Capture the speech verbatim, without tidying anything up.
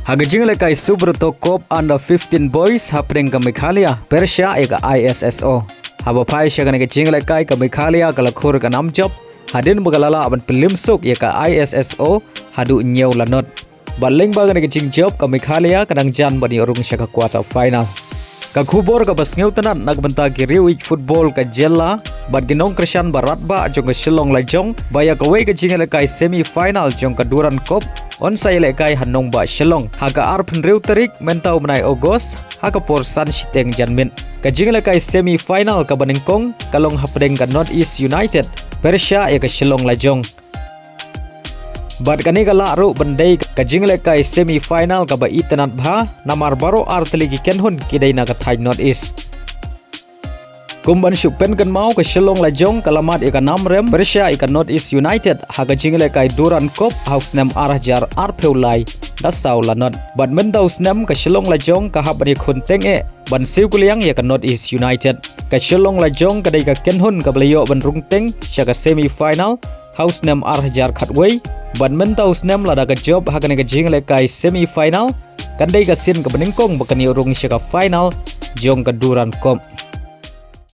Ha ka jingïalehkai Subroto Cup Under fifteen Boys hapdeng ka Meghalaya, pyrshah ïa ka I S S O. Haba phai sha kane ka jingïalehkai ka Meghalaya ka la khur ka nam jop, hadien ba ka la lah ban pynlip suk ïa ka I S S O haduh hynñiew la not. Bad lyngba kane ka jingjop ka Meghalaya ka dang jan ban ïoh rung sha ka quarter final. Ka khubor kaba sngewtynnad na ka bynta ki riew ïeit football ka jylla bad ki nongkyrshan ba radbah jong ka Shillong Lajong ba ïa kawei ka jingïalehkai semi final jong ka Durand Cup yn sa ïalehkai ha nongbah Shillong ha ka arphew hynriew tarik mynta u bnai August ha ka por san shiteng janmiet. Ka jingïalehkai semi final kaba nyngkong ka long hapdeng ka North East United pyrshah ïa ka Shillong Lajong. Bad kane ka lah ruh ban dei ka jingïalehkai semi final kaba itynnad bha namar baroh artylli ki kynhun ki dei na ka thaiñ North East. Kum ban shu pynkynmaw, ka Shillong Lajong ka la mad ïa ka nam rem pyrshah ïa ka North East United ha ka jingïalehkai Durand Cup ha u snem ar hajar arphew lai da saw la not. Bad mynta u snem ka Shillong Lajong ka hap ban ïakhun teng eh ban siew kylliang ïa ka North East United. Ka Shillong Lajong ka dei ka kynhun kaba la ïoh ban rung teng sha ka semi final ha u snem ar hajar khatwei. Bad mynta u snem lada ka jop ha kane ka jingïalehkai semi final, kan dei ka sien kaba nyngkong ba kan ïoh rung sha ka final jong ka Durand Cup.